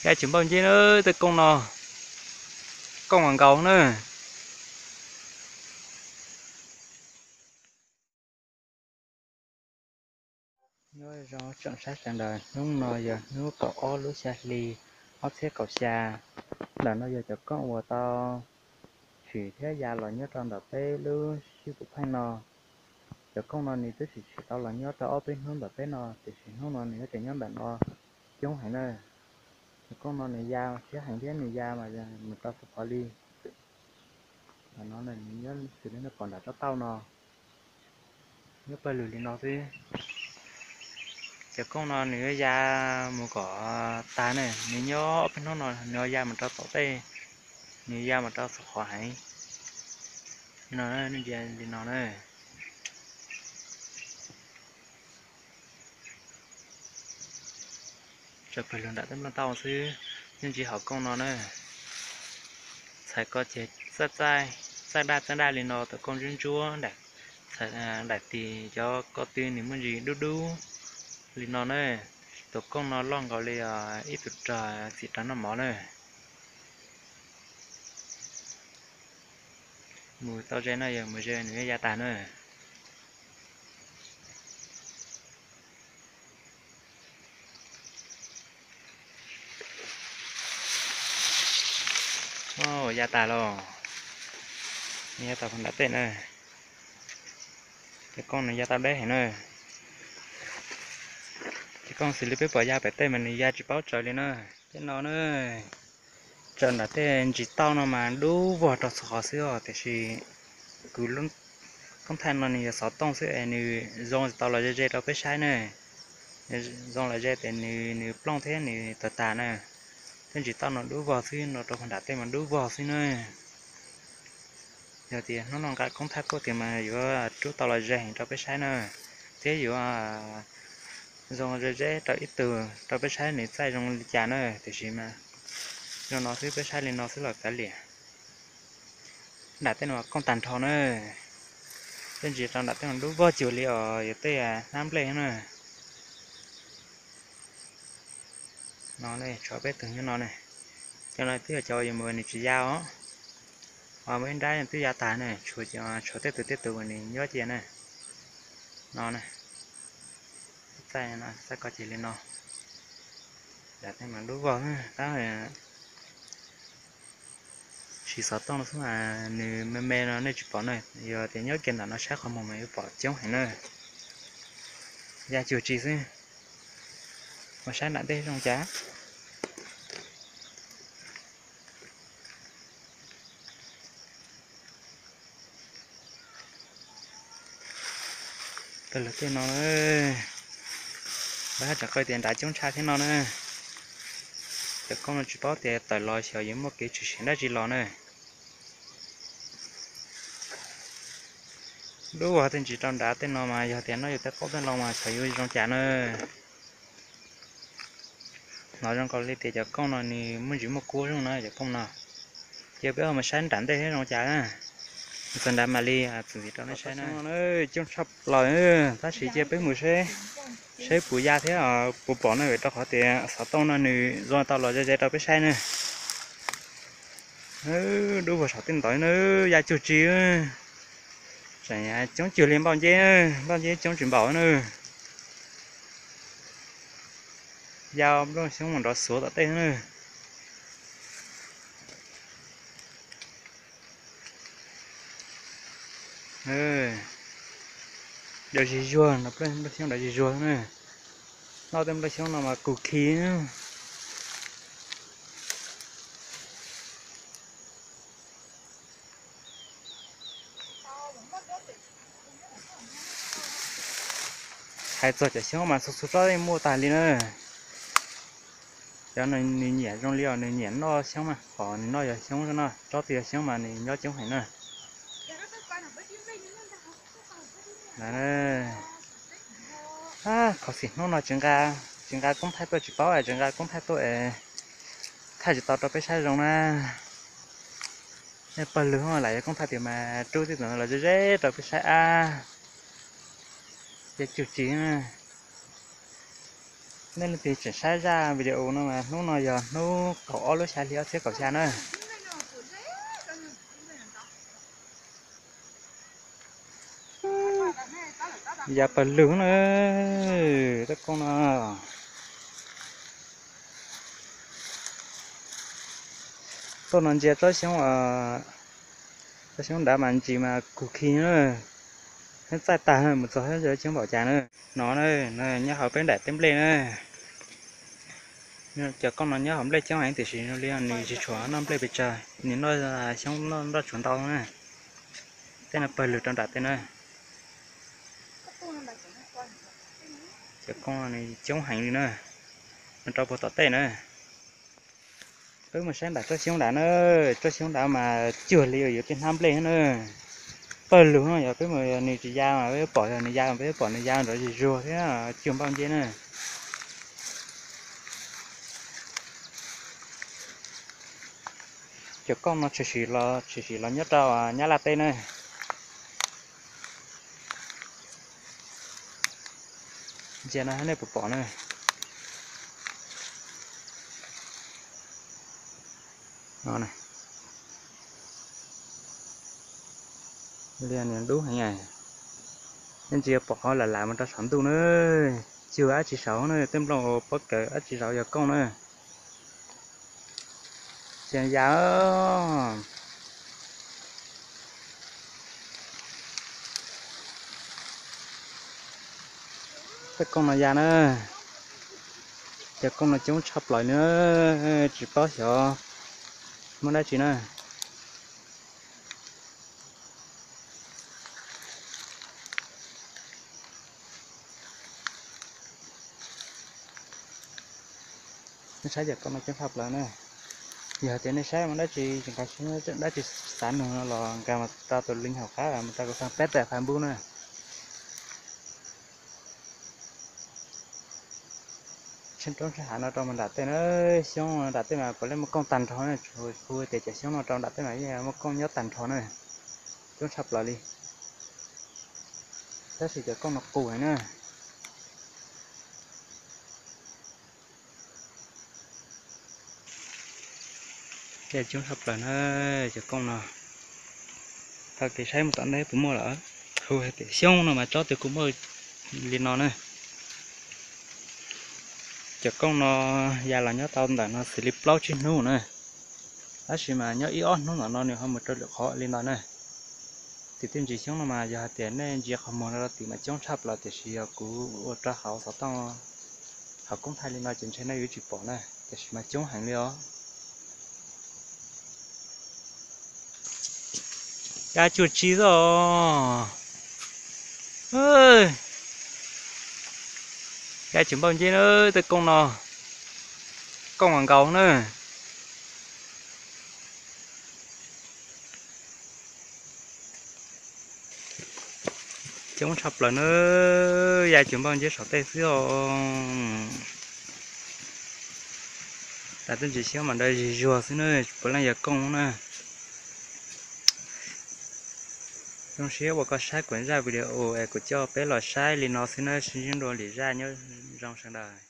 Ya tsis npauj nceb na, tej kooj no, kooj mas nkaus na. Nyob zoo tsoom saib sawv daws, hnub no yog hnub kaum ob lub xya hli ob txhiab kaum xya. Ntawm no yog cov kooj uas tau tshwm thiab ya los nyob rau ntawm peb lub sij pum pheej no. Cov kooj no nws twb tshwm tau los nyob rau ob peb hnub ntawm peb no, tiam sis hnub no nws yuav tseem nyob ntawm no coob heev na. Cov kooj no nws ya siab heev thiab nws ya mas mus rau xov qhov li. Ntawm no nws nyob xws li nej pom nram tsob tauj no, nyob pawg lug li no xwb. Cov kooj no nws ya mus kom tag na, nws nyob ob peb hnub no nws ya mus rau tom tej, nws ya mus rau xov qhov heev. Li no, li no na. Tso pawg lug nram tej nplooj tauj xwb, yeej tsis haum kooj no na. Txhais ko ces txaij daj txaij daj li no, tus kooj ntsuab ntsuab, daim tis cov ko tw nws muaj ntsis dub dub li no na. Tus kooj no loj nkaus li ib tug rog txiv rog noj mov na. Mus tau ze no yog mus ze nws ya tag na. Ya tag los, ya tag nram tej na. Cov kooj nws ya tau deb heev na. Cov kooj xws li peb pom ya pem tej mas nws ya tsis paub tsaws li na. Tej no na, tsaws nram tej ntsis tauj no mas dub vog rau txhua qhov xwb os, tiam sis kuv lub koob thaij no nws yog xov tooj xwb es nws zoo tau los ze ze rau peb saib na. Zoo los ze ces nws nws plooj thiab nws tawg tag na. Tej ntsis tauj no dub vog xwb, no rau nram tej mas dub vog xwb na. Yog tias hnub no nqa koob thaij tuaj tias mas yuav rub tau los ze heev rau peb saib na, thiab yuav zoo ze zeb rau ib tug rau peb saib nws txaij zoo li cas na, tiam sis mas zoo no xwb, peb saib li no xwb los kav liam. Nram tej no kooj tag nrho na, tej ntsis rau nram tej no dub vog cuag li os, yog tej hnab nplej na. No ne, tshuav peb tug nyob no ne. Cov no twb yog cov uas yuav mus nws tsis ya os. Ho muaj ib nrab twb ya tag ne, tshuav tej tus tej tus uas nws nyob cia ne. No ne, txaij, txaij ko ces li no. Nram tej mas dub vog, tab sis xov tooj no xwb mas nws me me no nej tsis pom na, yog tias nyob kiag nram no saib qhov muag mas yuav pom coob heev na. Ya cuag tsis xwb. Mus saib nram tej zoo cas. Pawg lug tej no, lawv haj tseem qw tias nrad coob tshaj thiab no na. Cov kooj no tsis paub tias tawm los xyov yuav muaj kev tshwm sim dab tsi los na. Dub vog tej ntsis rau nrad tej no mas yog tias noj yus tej qaub tej loo mas xyov yuav zoo cas na. Hnov zoo nkaus li tias cov kooj no nws muaj ntsis muaj kuab zoo na cov kooj no. Cia peb mus saib nram ntej thiab zoo cas na. Txog nrad mam li txiav ntxiv rau nej saib na. Coob tshaj plaws, tab sis cia peb mus saib, saib puas ya thiab puas pom na, vim rau qhov tias xov tooj no nws zoo tau los ze ze rau peb saib na. Dub vog saum tej ntawd na, ya cuag tsis. Tseem coob cuag li npauj nceb, npauj nceb coob tsis npaum na. Ya nplooj xyoob mus nrov xuav tom tej na. Dov zis zuag no, nplooj xyoob dov zis zuag na. Noj tej nplooj xyoob no mas kub khi. Hais txog cov xyoob mas txhua txhua tsob yeej muaj tag li na. Cov nws nyiam zoo li os, nws nyiam noj xyoob mas, qhov nws noj yog xyoob no, tsob twg yog xyoob mas nws nyob coob heev na. Qhov xim hnub no tsis nqa, tsis nqa koob thaij tuaj tsis paub es tsis nqa koob thaij tuaj es thaij tsis tau rau peb saib zoo na. Nej pawg lug lam yuav koob thaij tias mas rub tej ntawd los ze ze rau peb saib ab. Ces cuag tsis. Nej leej twg tseem saib zaj video no mas hnub no yog hnub kaum ob lub xya hli ob txhiab kaum xya na. Ya pawg lug na, tej kooj no. Tuaj no ntsia tsob xyoob, tsob xyoob nrad mas ntsis mas kug khi na, heev txaij tag mus txog xyoob npaum cas na. No na, nyob hauv peb nram tej nplej na. Cov kooj no nyob hauv nplej coob heev tiam sis zoo li nws tsis tshua noj nplej pes tsawg, nws noj xyoob noj nroj tsuag ntau na. Tej no pawg lug rau nram tej na. Cov kooj no nws coob heev li na, no rau puag tom tej na. Peb mus saib nram tsob xyoob nrad na, tsob xyoob nrad mas cuag li uas yuav tej hnab nplej na. Pawg lug no yog peb mus nws tsis ya mas peb pom yog nws ya, peb pom nws ya nrov zuj zus thiab cuag npaum nceb na. Cov kooj no tshwm sim los, tshwm sim los nyob rau Nyab Laj teb na. Ntsia no nej puas pom na. Li nws dub heev, nej ntsia pom qhov lam lam mus rau saum ntuj na, cuag dab tsi saud na, tej nplooj pob kws dab tsi saud yog kooj na. Tsis ya. Tej kooj no ya na, cov kooj no coob tshaj plaws li, tsis paub xyov muaj dab tsi na. Nej saib cov kooj no coob tshaj plaws na. Yog tias nej saib muaj dab tsi, dab tsi xav nug no los nkag mus rau tus link hauv qab, mus rau kuv fanpage Facebook na. Tsheb roob tsheb hav no rau mus nram tej na, xyoob nram tej mas puav leej muaj kooj tag nrho na, tsuas hu tias cov xyoob no rau nram tej mas yeej muaj kooj nyob tag nrho na, coob tshaj plaws li. Tab sis cov kooj no qus heev na. Coob tshaj plaws na, cov kooj no. Tau kev saib mus tom ntej puas muaj lawm, hu hais tias xyoob no mas tsob twg kuj muaj li no na. Cov kooj no ya los nyob tau ntawm no xws li plaub tsib hnub na, tab sis mas nyob ib ob hnub ntawm no nws ho mus rau lwm qhov li ntawd na. Tim tej ntsis xyoob no mas yog hais tias nej ntsia qhov muag rau tim mas coob tshaj plaws tiam sis yog kuv ua rau hauv xov tooj, hauv koob thaij li no ces ntshe nej yuav tsis pom na, tiam sis mas coob heev li os. Cab cuag tsi xwb os. Cab tsis npaum nceb na, tej kooj no, kooj mas nkaus na. Coob tshaj plaws na, ya cuag npaum nceb saum tej xwb os. Tam tej ntsis xyoob mas nrov zig zuag xwb na, puav leej yog kooj na. Zoo siab uas koj saib kuv zaj video es kuv coj peb los saib li no xwb na, sib ntsib dua lwm zaj, nyob zoo sawv daws.